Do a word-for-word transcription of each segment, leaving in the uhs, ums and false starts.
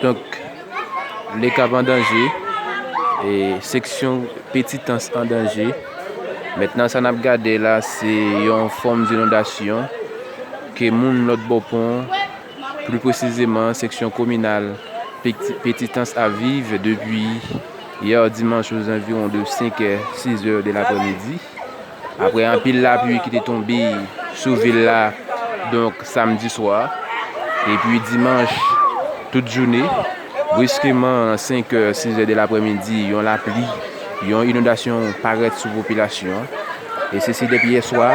Donk, Lekap an danje, e seksyon Petitans an danje. Mentnan, sa n ap gade la, se yon fòm inondasyon ke moun lòt bò pon, pli presizeman seksyon kominal Peti-, Petitans, ap viv depi yè dimanch ozanviwon de senk è, sis è de laprèmidi. Apre anpil lapli ki te tonbe sou vil la, donk, samdi swa, epi dimanch, tout jounen, briskeman, senk è, sis è de laprèmidi, yon lapli, yon inondasyon parèt sou popilasyon an. E sesi depi yè swa,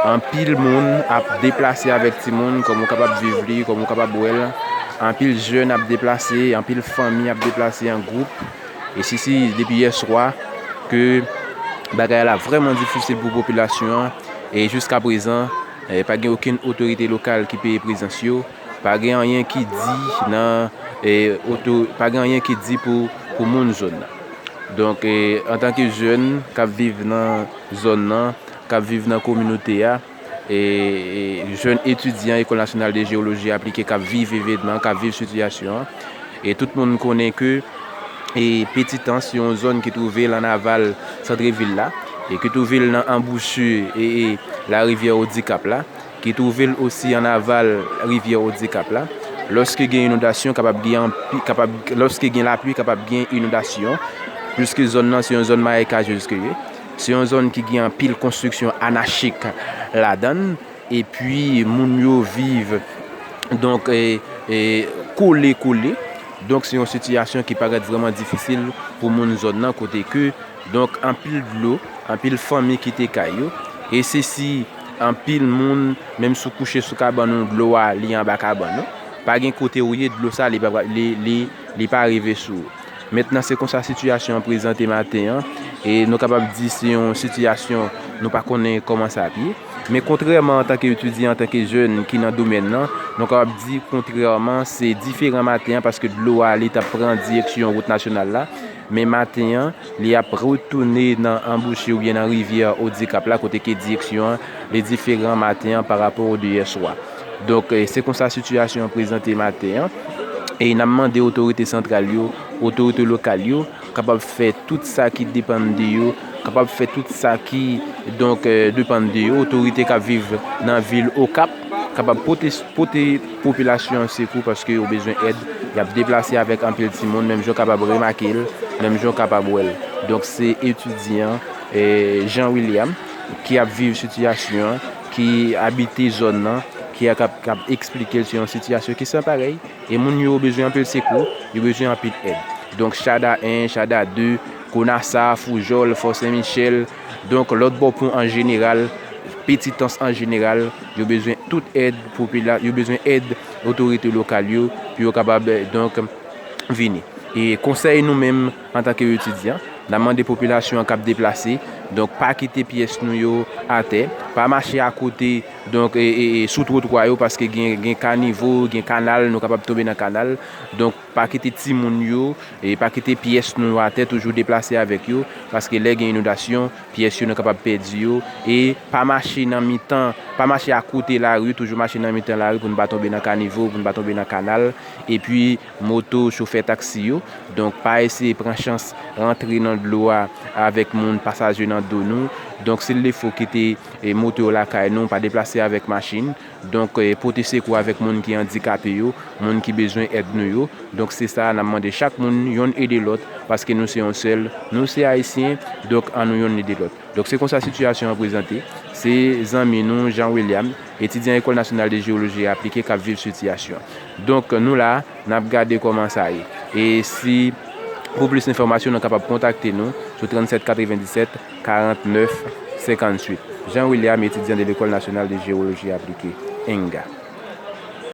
anpil moun ap deplase avèk timoun, kòm ou kapab viv li, kòm ou kapab wè l. Anpil jèn ap deplase, anpil fanmi ap deplase an gwoup. E sesi depi yè swa ke bagay la vrèman difisil pou popilasyon an. E jiska prezan, eh, pa gen okenn otorite lokal ki peye prezans yo. Pa gen anyen ki di nan, eh, oto-, pa gen anyen ki di pou, pou moun zòn nan. Donk, eh, antanke jèn k ap viv nan zòn nan, k ap viv nan kominote a, e, e jèn etidyan Ecole Nationale de Géologie Appliquée k ap viv evènman, k ap viv sitiyasyon an. E tout moun konnen ke, e, Petitans se yon zòn ki twouve l ann aval sant vil la, e ki twouve l nan anbouchi, e, e, larivyè Odikap la, ki twouve l osi ann aval rivyè Odikap la. Lòske gen inondasyon, kapab gen anpi-, kapab, lòske gen lapli, kapab gen inondasyon, pliske zòn nan se yon zòn mayekajez ke ye. Se yon zòn ki gen anpil konstriksyon anachik ladan l, epi moun yo viv, donk, e, e, kole kole. Donk, se yon sitiyasyon ki parèt vrèman difisil pou moun zòn nan, kote ke, donk, anpil dlo, anpil fanmi kite kay yo. E sesi, anpil moun, menm si w kouche sou kabann ou, dlo a, li anba kabann ou. Pa gen kote ou ye, dlo sa, li pa, li, li, li pa rive sou ou. Mentnan, se konsa sitiyasyon an prezante maten an, e nou kapab di se yon sitiyasyon nou pa konnen kòman sa ap ye. Men kontrèman antanke etidyan, antanke jèn ki nan domèn nan, nou kapab di kontrèman se diferan maten an paske dlo a li t ap pran direksyon wout nasyonal la. Men maten an, li ap retounen nan anbouchi oubyen nan rivyè Odikap la, kote ke direksyon an li diferan maten an parapò de yè swa. Donk, eh, se konsa sitiyasyon an prezante maten an. E n ap mande otorite santral yo, otorite lokal yo, kapab fè tout sa ki depann de yo, kapab fè tout sa ki, donk, eh, depann de yo. Otorite k ap viv nan vil Okap kapab pote, pote popilasyon an sekou paske yo bezwen èd. Y ap deplase avèk anpil timoun, menm jan w kapab remake l, menm jan w kapab wè l. Donk, se etidyan, eh, Jean William ki ap viv sitiyasyon an, ki abite zòn nan, ki ap, k ap eksplike l se yon sitiyasyon ki san parèy. E moun yo bezwen anpil sekou, yo bezwen anpil èd. Donk, Chada en, Chada de, Konasa, Foujòl, Fò Sen Michèl, donk, lòt bò pon an jeneral, Petitans an jeneral, yo bezwen tout èd popila-, yo bezwen èd otorite lokal yo pou yo kapab, eh, donk, vini. E konsèy nou menm antanke etidyan, n ap mande popilasyon an k ap deplase, donk, pa kite pyès nou yo atè, pa mache akote, donk, e, e, e, sou twotwa yo, paske gen, gen kanivo, gen kanal, nou kapab tonbe nan kanal. Donk, pa kite timoun yo, e pa kite pyès nou yo atè, toujou deplase avèk yo, paske lè gen inondasyon, pyès yo nou kapab pèdi yo. E pa mache nan mitan, pa mache akote lari, toujou mache nan mitan lari pou nou pa tonbe nan kanivo, pou nou pa tonbe nan kanal. Epi, moto, chofè taksi yo. Donk, pa eseye pran chans rantre nan dlo a avèk moun pasaje nan do nou. Donk, si l defo, kite, e, moto yo lakay nou, pa deplase avèk machin. Donk, e, pote sekou avèk moun ki andikape yo, moun ki bezwen èd nou yo. Donk, se sa, n ap mande chak moun, yonn ede lòt, paske nou se yon sèl, nou se Ayisyen, donk, annou yonn ede lòt. Donk, se konsa sitiyasyon an prezante. Se zanmi nou, Jean William, etidyan Ecole Nationale de Géologie Appliquée, k ap viv sitiyasyon an. Donk, nou la, n ap gade kòman sa ye. E si, pou plis enfòmasyon, nou kapab kontakte nou sou trannsèt katrevenndisèt karannèf senkannuit. Jean William, étudiant de l'École Nationale de Géologie Appliquée, ENGA.